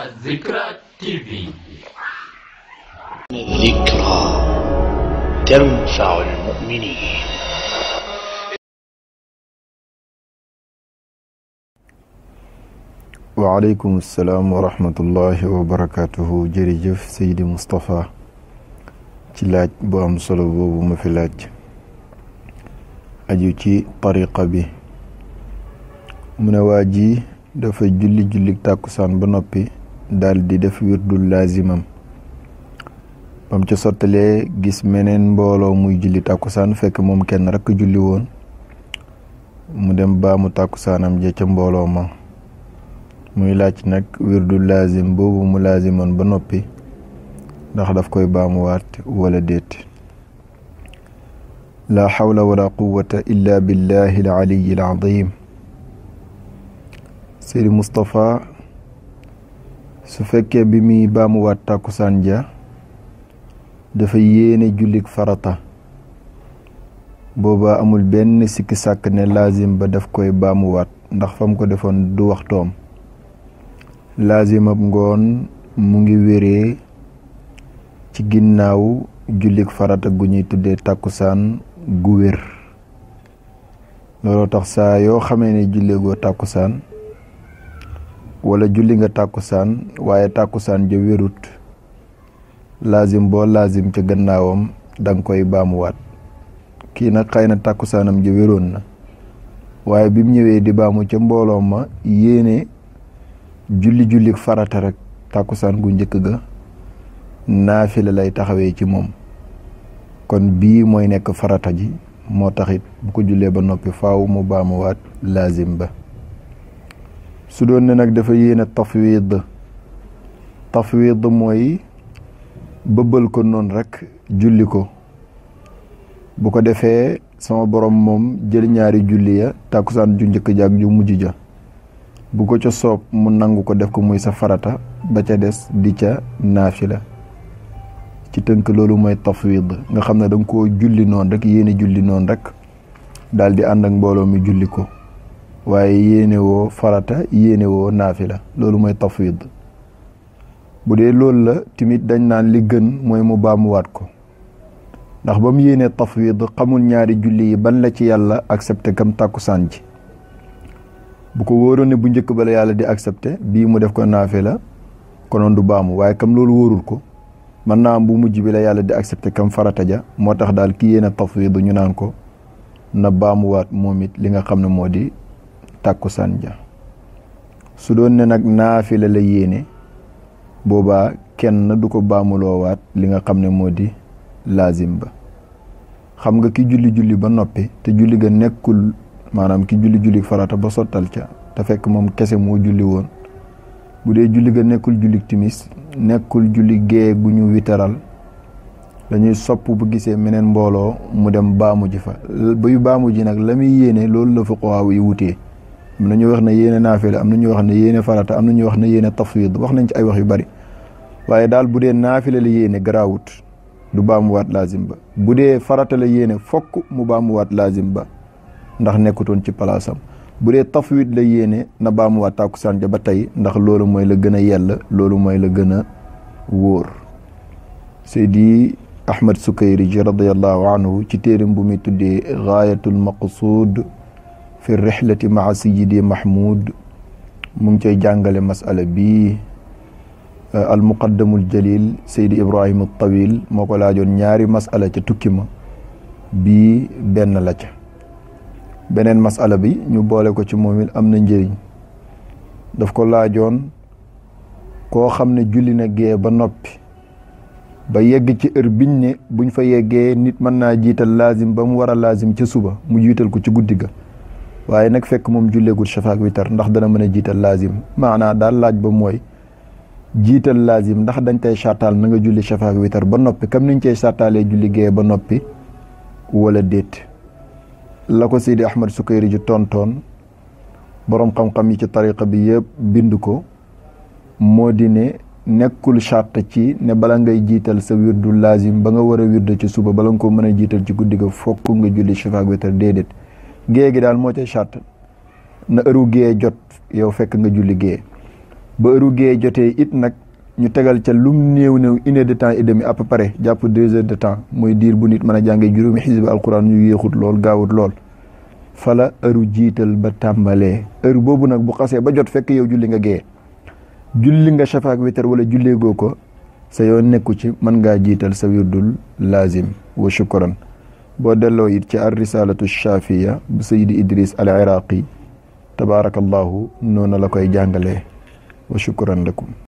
الذكرى تي في. الذكرى تنفع المؤمنين. وعليكم السلام ورحمة الله وبركاته. jërëjëf Seydi Moustapha ci laaj bu am solo boobu ma fi laaj aju ci tariqa bi. mu ne waa ji dafa julli tàkkusaan ba noppi daal di def wirdul laazimam bam ca sottalee gis meneen mbooloo muy julli tàkkusaan fekk moom kenn rekk julli woon mu dem baamu tàkkusaanam ja ca mbooloo ma. muy laaj nag wirdul laazim boobu mu laazimoon ba noppi ndax daf koy baamuwaat wala déet. la hawla wala quwwata illa billahi al aliyi al azim. Seydi Moustapha su fekkee bi muy baamuwaat tàkkusaan ja dafa yéene jullik farata booba amul benn sikki sàkk ne laazim ba daf koy baamuwaat ndax fam ko defoon du waxtoom. laazimab ngoon mu ngi wéree ci ginnaaw jullik farata gu ñuy tuddee tàkkusaan gu wér. looloo tax saa yoo xamee ne jullegoo tàkkusaan wala julli nga tàkkusaan waaye tàkkusaan ja wérut laazim boo laazim ca gannaawam danga koy baamuwaat. kii nag xëy na tàkkusaanam ja wéroon na waaye bi mu ñëwee di baamu ca mbooloo ma yéene jullik farata rek tàkkusaan gu njëkk ga naafila lay taxawee ci moom. kon bii mooy nekk farata ji moo taxit bu ko jullee ba noppi faaw mu baamuwaat laazim ba. su doon ne nag dafa yéene tafwid mooy bëbbal ko noonu rek julli ko bu ko defee sama borom moom jël ñaari julli ya tàkkusaan ju njëkk ja ak ju mujj ja bu ko ca soob mu nangu ko def ko muy sa farata ba ca des di ca naafila. ci tënk loolu mooy tafwid nga xam ne danga koo julli noonu rek yéene julli noonu rek daal di ànd ak mbooloo mi julli ko waaye yéene woo farata yéene woo naafila loolu mooy tafwid. bu dee loolu la tamit dañ naan li gën mooy mu baamuwaat ko ndax ba mu yéene tafwid xamul ñaari julli yi ban la ci yàlla accepté kam tàkkusaan ji. bu ko wóoroon ne bu njëkk ba la yàlla di accepté bii mu def ko naafila konoon du baamu waaye kam loolu wóorul ko mën naa am bu mujj bi la yàlla di accepté kam farata ja moo tax daal ki yéene tafwid ñu naan ko na baamuwaat moom it li nga xam ne moo di tàkkusaan ja. su doon ne nag naafila la yéene boobaa kenn du ko baamuloowaat li nga xam ne moo di laazim ba. xam nga ki julli ba noppi te julli ga nekkul maanaam ki julli farata ba sottal ca te fekk moom kese moo julli woon bu dee julli ga nekkul julli timis nekkul julli gee gu ñu witaral dañuy sopp bu gisee meneen mbooloo mu dem baamu ji fa buy baamu ji nag la muy yéene loolu la fuqahaa yi wutee. am na ñu wax ne yéene naafila am na ñu wax ne yéene farata am na ñu wax ne yéene tafwid wax nañ ci ay wax yu bari waaye daal bu dee naafila la yéene garaawut du baamuwaat laazim ba. bu dee farata la yéene fokk mu baamuwaat laazim ba ndax nekkutoon ci palaasam. bu dee tafwid la yéene na baamuwaat tàkkusaan ja ba tey ndax loolu mooy la gën a yell loolu mooy la gën a wóor. Seydi Ahmad Sukayri ji radiyallahu anhu ci téeram bu muy tuddee gaayatul maqsuud fi rihlati maa sayyidi Mahmoud mu ngi cay jàngale masala bi. al muqaddamul jalil Seydi Ibrahim al-Tawil moo ko laajoon ñaari masala ca tukki ma bii benn la ca. beneen masala bi ñu boole ko ci moom it am na njëriñ. daf ko laajoon koo xam ne julli na gee ba noppi ba yegg ci heure biñ ne buñ fa yeggee nit mën naa jiital laazim ba mu war a laazim ca suba mu jiital ko ci guddi ga waaye nag fekk moom julleegul shafa ak witar ndax dana mën a jiital laazim. maanaa daal laaj ba mooy jiital laazim ndax dañ tey sartaal na nga julli shafa ak witar ba noppi comme niñ cey sartaalee julli gee ba noppi wala déet. la ko Seydi Ahmad Sukayri ji tontoon boroom xam-xam yi ci tariqa bi yëpp bind ko moo di ne nekkul charte ci ne bala ngay jiital sa wirdu laazim ba nga war a wirda ci suba bala nga ko mën a jiital ci guddi ga fokk nga julli shafa ak witar déedéet. gée gi daal moo cay charte na heure gée jot yow fekk nga julli gée ba heure gee jotee it nag ñu tegal ca lum néew 1 heure de temps et demi à peu près jàpp 2 heures de temps mooy diir bu nit mën a jàngee juróomi xisbi alquran ñu yéexut lool gaawut lool fala heure jiital ba tàmbalee heure boobu nag bu xasee ba jot fekk yow julli nga gee julli nga shafaak witar wala julleegoo ko sa yoon nekku ci mën ngaa jiital sa wirdul lazim wa shukran boo delloo it ci ar risalatu shafiya bu sayidi idris al iraqi tabaarakallahu noonu la koy jàngalee wa shukran lakum